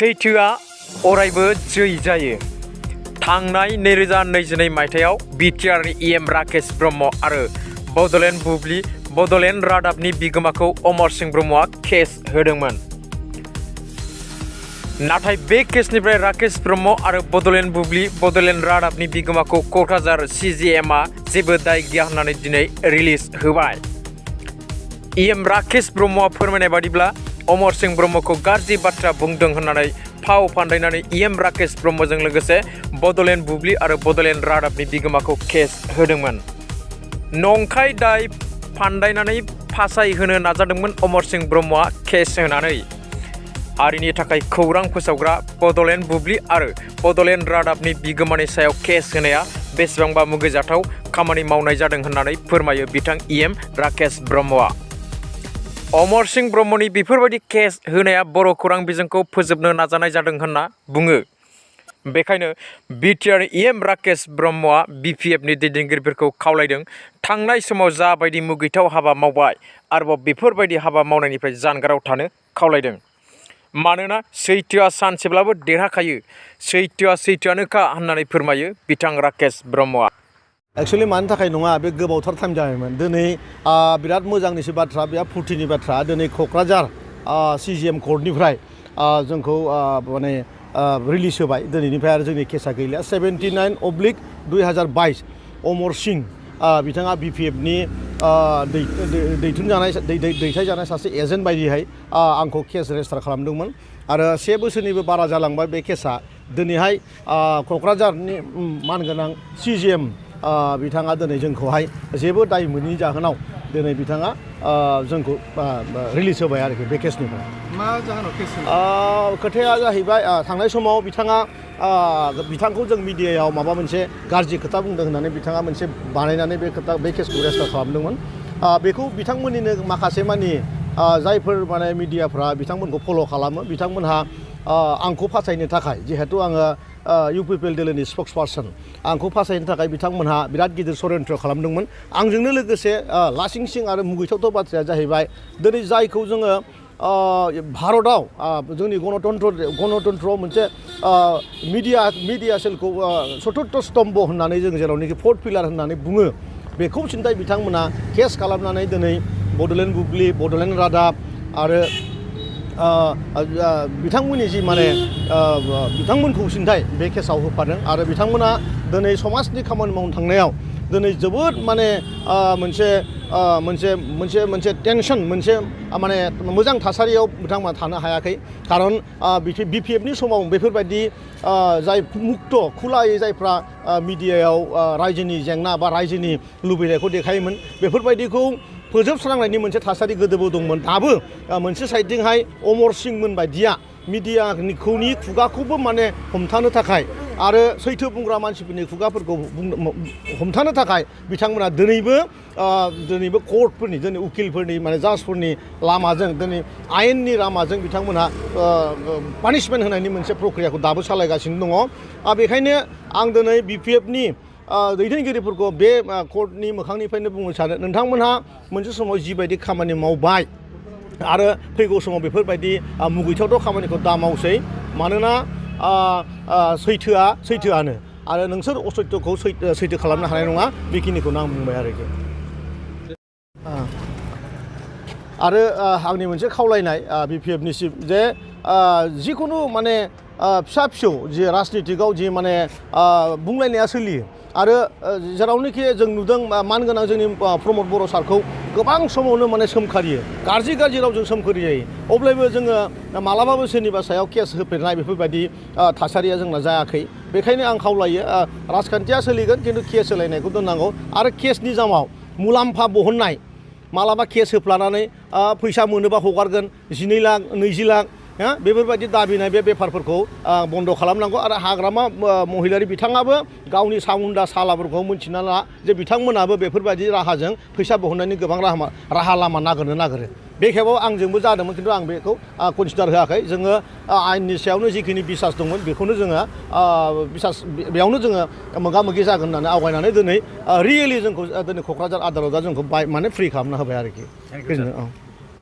सैथोआ अरायबो जै जायो। थांनाय 2022 मायथाइयाव बिटिआरनि इएम राकेश ब्रह्म आरो बड'लेण्ड बुब्लि बड'लेण्ड रादाबनि बिगोमाखौ अमर सिंह ब्रह्मआ केस होदोंमोन। नाथाय बे केसनिफ्राय राकेश ब्रह्म आरो बड'लेण्ड बुब्लि बड'लेण्ड रादाबनि बिगोमाखौ क'क्राझार सिजिएमआ जेबो दाय गैया होननानै दिनै रिलिज होबाय। इएम राकेश ब्रह्मआ फोरमायनाय बादिब्ला अमर सिंह ब्रह्मखौ गाज्रि बाथ्रा बुंदों होननानै फाव फान्दायनानै इएम राकेश ब्रह्मजों लोगोसे बड'लेण्ड बुब्लि आरो बड'लेण्ड रादाबनि बिगोमाखौ केस होदोंमोन। नंखाय दाय फान्दायनानै फासायहोनो नाजादोंमोन अमर सिंह ब्रह्मआ केस होनानै। हारिनि थाखाय खौरां फोसावग्रा बड'लेण्ड बुब्लि आरो बड'लेण्ड रादाबनि बिगोमानि सायाव केस होनाया बेसेबांबा मुगैजाथाव खामानि मावनाय जादों होननानै फोरमायो बिथां इएम राकेश ब्रह्मआ। अमर सिंह ब्रह्मनि बेफोरबायदि केस होनाया बर' खौरां बिजोंखौ फोजोबनो नाजानाय जादों होनना बुङो। बेखायनो बिटिआर इएम राकेश ब्रह्मआ बिपिएफनि दैदेनगिरिफोरखौ खावलायदों थांनाय समाव जाबायदि मुगैथाव हाबा मावबाय आरोबाव बेफोरबायदि हाबा मावनायनिफ्राय जानगाराव थानो खावलायदों। मानोना सैथोआ सानसेब्लाबो देरहाखायो, सैथोआ सैथोआनोखा होननानै फोरमायो बिथां राकेश ब्रह्मआ। एक्चुअली मानि थाखाय नङा, बे गोबावथार टाइम जाबायमोन। दिनै बिराद मोजांनिसो बाथ्रा, बिराद फुर्तिनि बाथ्रा। दिनै क'क्राझार सिजिएम कर्टनिफ्राय जोंखौ माने रिलिज होबाय। दिनैनिफ्राय आरो जोंनि केसा गैलिया। 79/2022 अमर सिंह बिथाङा बिपिएफनि दैथायजानाय सासे एजेन्ट बायदिहाय आंखौ केस रेजिस्टार खालामदोंमोन आरो 1 बोसोरनिबो बारा जालांबाय बे केसा। दिनैहाय क'क्राझारनि मानगोनां सिजिएम बिथाङा दिनै जोंखौहाय जेबो दाय मोनैनि जाहोनाव दिनै बिथाङा जोंखौ रिलिज होबाय आरोखि बे केसनिफ्राय। मा जाहोनाव केस खोथाया जाहैबाय थांनाय समाव बिथांखौ जों मिडियायाव माबा मोनसे गाज्रि खोथा बुंदों होननानै बिथाङा मोनसे बानायनानै बे केसखौ रेजिस्टार खालामदोंमोन। बेखौ बिथांमोननिनो माखासे मानि जायफोर माने मिडियाफ्रा बिथांमोनखौ फल' खालामो बिथांमोनहा आंखौ फासायनो थाखाय, जिहेतु आङो इउपिपिएल दोलोनि स्पक्स पार्सन, आंखौ फासायनो थाखाय बिथांमोनहा बिराद गिदिर षड्यन्त्र खालामदोंमोन। आंजोंनो लोगोसे लासिं सिं आरो मुगैथावथाव बाथ्राया जाहैबाय दिनै जायखौ जोङो भारतआव जोंनि गणतन्त्रआव मोनसे मिडिया सेलखौ चतुर्थ स्तम्भ होननानै जों जेरावनोखि 4th पिलार होननानै बुङो, बेखौ सिन्थाय बिथांमोना केस खालामनानै दिनै बड'लेण्ड बुब्लि बड'लेण्ड रादाब आरो बिथांमोननि जि माने बिथांमोनखौ सिन्थाय बे केसाव होफादों आरो बिथांमोना दिनै समाजनि खामानि मावनो थांनायाव दिनै जोबोद माने मोनसे टेनसन, मोनसे माने मोजां थासारियाव बिथांमोना थानो हायाखै। खारन बिपिएफनि समाव बेफोरबायदि जाय मुक्त खुलायै जायफ्रा मिडियायाव रायजोनि जेंना बा रायजोनि लुबैनायखौ देखायोमोन, बेफोरबायदिखौ फोजोबस्रांनायनि मोनसे थासारि गोदोबो दंमोन। दाबो मोनसे साइडजोंहाय अमर सिंहमोन बायदिया मिडियानि खुगाखौबो माने हमथानो थाखाय आरो सैथो बुंग्रा मानसिफोरनि खुगाफोरखौ हमथानो थाखाय बिथांमोना दिनैबो कर्टफोरनि, दिनै उकिलफोरनि माने जाजफोरनि लामाजों, दिनै आयेननि लामाजों बिथांमोनहा पानिशमेन्ट होनायनि मोनसे प्रक्रियाखौ दाबो सालायगासिनो दङ। बेखायनो आं दिनै बिपिएफनि दैदेनगिरिफोरखौ बे कर्टनि मोखांनिफ्रायनो बुंनो सानो, नोंथांमोनहा मोनसे समाव जिबायदि खामानि मावबाय आरो फैगौ समाव बेफोरबायदि मुगैथावथाव खामानिखौ दा मावसै। मानोना सैथोआ सैथोआनो आरो नोंसोर असैथोखौ सैथो खालामनो हानाय नङा, बेखिनिखौनो आं बुंबाय आरोखि। आरो आंनि मोनसे खावलायनाय बिपिएफनिसिम जे जिखुनु माने फिसा फिसौ जि राजनितिकआव जि माने बुंलायनाया सोलियो आरो जेरावनोखि जों नुदों मानगोनां जोंनि प्रमद बर' सारखौ गोबां समावनो माने सोमखारियो, गाज्रि रावजों सोमखारि जायो, अब्लाबो जोङो मालाबाबो सोरनिबा सायाव केस होफेरनाय बेफोरबायदि थासारिया जोंना जायाखै। बेखायनो आं खावलायो राजखान्थिया सोलिगोन खिन्थु केस होलायनायखौ दोननांगौ आरो केसनि जामाव मुलाम्फा बहननाय, मालाबा केस होफ्लानानै फैसा मोनोबा हगारगोन 12 लाख 20 लाख बेफोरबायदि दाबिनाय बे बेफारफोरखौ बन्द' खालामनांगौ आरो हाग्रामा महिलारि बिथाङाबो गावनि सामुन्दा सालाफोरखौ मिन्थिना ला जे बिथांमोनाबो बेफोरबायदि राहाजों फैसा बहननायनि गोबां राहा लामा नागिरो। बे खेबाव आंजोंबो जादोंमोन खिन्थु आं बेखौ कनसिडार होआखै। जोङो आयेननि सायावनो जिखिनि बिसास दंमोन बेखौनो जोङो बेयावनो जोङो मोगा मोगि जागोन होननानै आवगायनानै दिनै रियेलि जोंखौ दिनै क'क्राझार आदालतआ जोंखौ माने फ्रि खालामना होबाय आरोखि।